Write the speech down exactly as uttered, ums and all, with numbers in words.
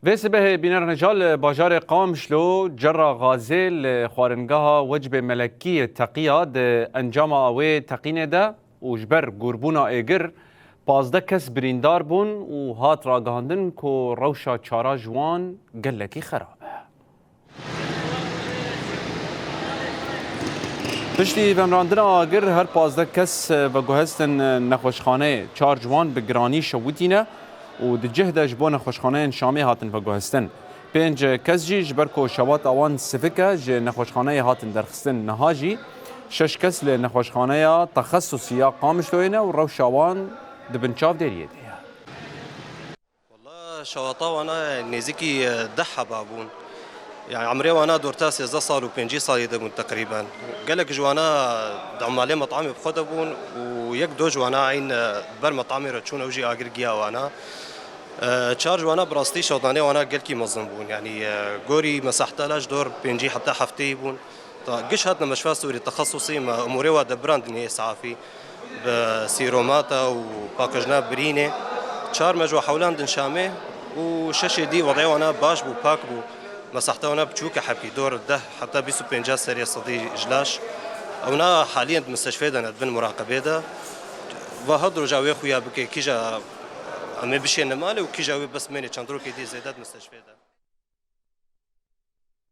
Vê sibehê bînerneja li bajarê Qamişlo cerra gazê li xwaringeha Wecbê Melekî teqiya di encama wê teqînê de û ji ber gorbûna êgir pazdeh kes birîndar bûn û hat ragihandin ku rewşa çara ji wan gelekî xerab e. Piştî venrandina agir her pazdeh kes veguhestin nexweşxaneyê. Çar ji wan bi giranî şewitîne û di cih de ji bo nexweşxaneyên Şamê hatin veguhestin. Pênc kes jî ji ber ku şewata wan sivik e ji nexweşxaneyê hatin derxistin. Niha jî şeş kes li nexweşxaneya texesusî ya Qamişloyê ne û rewşa wan di bin çavdêriyê de ye. Wala şewata wana nêzîkî, e, deh heba bûn. Yani emrê wana dorta sêzdeh sal û pêncî salî de bûn teqrîben. Gelek ji wana di emalê metamê bi xwe de bûn û yek do ji wana eyn, e, ber metamê re çûn, ew jî agir giya wana. E, çar ji wana bi rastî şewdanê wana gelkî mezin bûn. Yani, e, gorî me sehta la ji dor pêncî heta hefteyî bûn. Ta giş hatine meşfa Sûrî texesusî me umûrê wa de birandinê îsafî bi sîromata û pakijna birînê. Çar me ji wa hewlandin Şamê û şeşê dî wedê wana baş bû, pak bû. Me sehta wana biçûke hebkî, dor deh heta bîst û pênc serê sedî ji laş. Ewna haliyen di mistişfê de ne, di bin muraqebê de. Va hat roja wê xuya bike, kîja em ê bişêne malê û kîja wê bes mênê çend rokê dî zêde di mistişfê de.